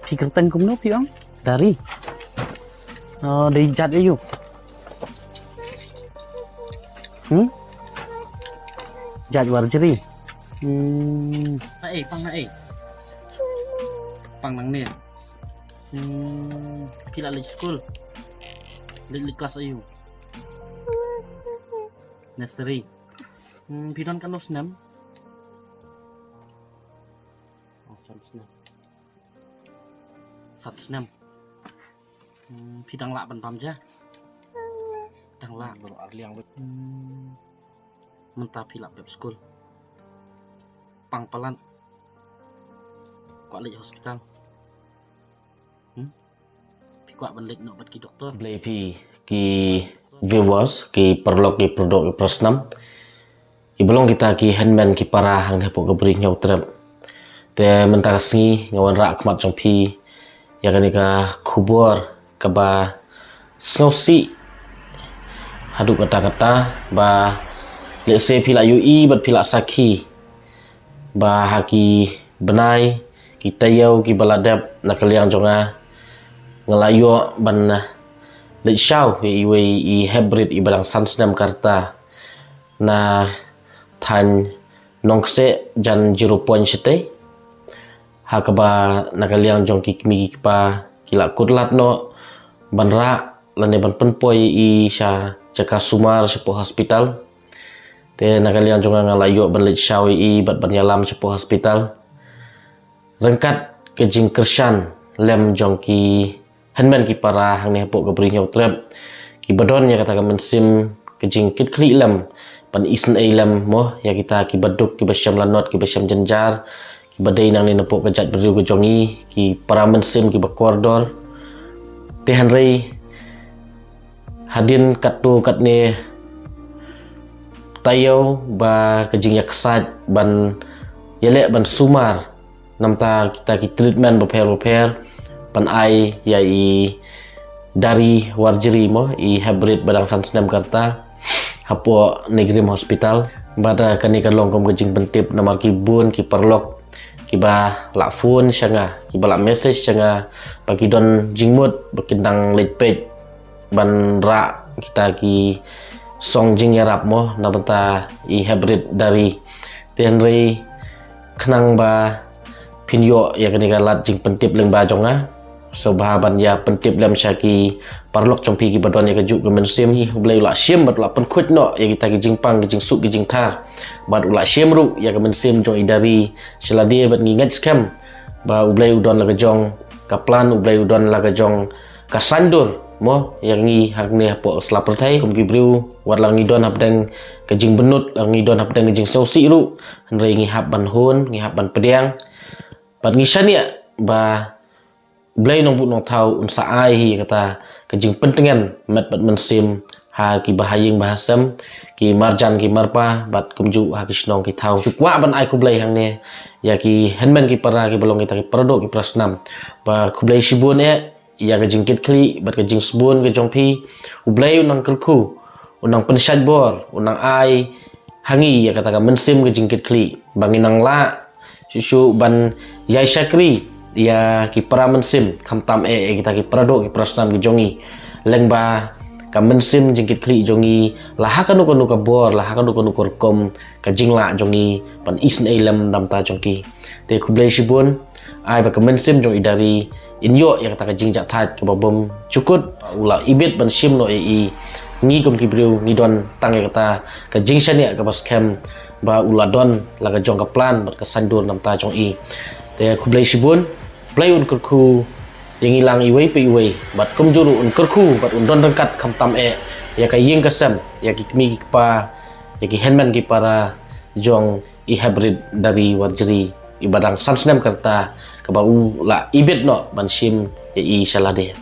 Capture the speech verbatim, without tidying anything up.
Phi kyrteng kumno phi ong? Dari. Oh, dei jait aïu? Hmm? Jait Warjri. Hmm. Haei, pang haei. Pang nangne. Hmm. Phi la leit skul? Leit, leit klas aïu? Nursery. Hmm, phi don katno snem? Oh, san snem. San snem. Hmm, phi dang lah ban bam ja? Dang lah. Baroh ar liang beit. Hmm. Mynta phi lah pep skul? Pang palat? Kwah leit hospital? Hmm? Phi kwah ban leit noh bad ki doktor? Khublei phi ki viewers, ki paralok, ki paradoh, ki parasnam, kiba long kita ki hynmen ki para hangne hapoh ka Bri Hynñiewtrep. Te mynta ka sngi nga wanrah khmat jong phi ïa kane ka khubor kaba sngewsih haduh katta katta, ba lehse phi la ïohi bad phi la sakhi ba ha ki bnai, ki taïew kiba la dep, na ka liang jong nga, nga la ïoh ban, eh, leit shaw ïa iwei i hep brit iba dang san snem ka rta na thaiñ Nongkseh jan Zero Point shatei, ha kaba na ka liang jong ki kmie ki kpa ki la kut lad noh ban rah lane ban pynpoi ïa i sha jaka sumar shapoh hospital. Te na ka liang jong nga, nga la ïoh ban leit shaw ïa i bad ban ïalam shapoh hospital. Ryngkat ka jingkyrshan lem jong ki hynmen ki para hangne hapoh ka Bri Hynñiewtrep, kiba don ïa kata ka mynsiem ka jingkitkhlieh lem, ban isynei lem mo ïa kita kiba duk, kiba shem lanot, kiba shem jynjar, kiba dei nangne napoh ka jaitbynriew ka jong ngi, ki para mynsiem kiba kordor. Te hynrei hadien katto katne taïew ba ka jingïaksaid ban ïaleh ban sumar namar kita ki treatment bapher bapher, ban ai ïa i Dari Warjri mo, i hep brit ba dang san snem ka rta, hapoh NEIGRIHMS Hospital. Bad, eh, kane ka long kum ka jingpyntip namar ki bun ki paralok kiba la phone sha nga, kiba la message sha nga, ba ki don jingmut ba kin dang leit peit ban rah kita ki song jingïarap mo na bynta i hep brit Dari. Te hynrei khnang ba phin ïoh ïa kane ka lad jingpyntip lyngba jong nga, sngewbha ban ïa pyntip lem sha ki paralok jong phi kiba don ïa kajuh ka mynsiem. U Blei u la shim bad u la pynkhuid noh ïa kita ki jingpang, ki jingsuk, ki jingthar, bad u la shim ruh ïa ka mynsiem jong i Dari sha lade. Bad ngi ngeit skhem ba U Blei u don la ka jong ka plan, U Blei u don la ka jong ka saiñdur mo ïa ngi hangne hapoh sla pyrthei. Kum ki briew, wat la ngi don hapdeng ka jingbynnud, la ngi don hapdeng ka jingsngewsih ruh, hynrei ngi hap ban hun, ngi hap ban pdiang. Bad ngi shaniah ba U Blei Nongbuh Nongthaw un sa ai hi kata ka jingpyntngen met bad mynsiem ha ki bahaïing bahasem, ki marjan ki marpa, bad kumjuh ha ki shnong ki thaw. Shu kwah ban ai khublei hangne ïa ki hynmen ki para kiba long kita ki paradoh ki parasnam, ba khublei shibun eh ïa ka jingkitkhlieh bad ka jingsbun ka jong phi. U Blei un nang kyrkhu, un nang pynshait bor, un nang ai ha ngi ïa kata ka mynsiem ka jingkitkhlieh ba ngin nang lah shuh shuh ban ïai shakri ïa ki para mynsiem, khamtam eh ïa kita ki paradoh ki parasnam ki jong ngi, lyngba ka mynsiem jingkitkhlieh jong ngi, la ha kano kano ka bor, la ha kano kano ka rukom, ka jinglah jong ngi ban isynei lem namar jong ki. Te khublei shibun, ai ba ka mynsiem jong i Dari in ïoh ïa kata ka jingjahthait kaba bym jukut, u la ibit ban shim noh ïa i. Ngi kum ki briew ngi don tang ïa kata ka jingshaniah kaba skhem ba u la don la ka jong ka plan bad ka saiñdur namar jong i. Te khublei shibun, Blei un kyrkhu ïa ngi lang iwei pa iwei, bad kumjuh ruh un kyrkhu bad un don ryngkat khamtam eh ïa ka ïing ka sem, ïa ki kmie ki kpa, ïa ki hynmen ki para jong i hep brit Dari Warjri iba dang san snem ka rta, kaba u la ibit noh ban shim ïa i sha lade.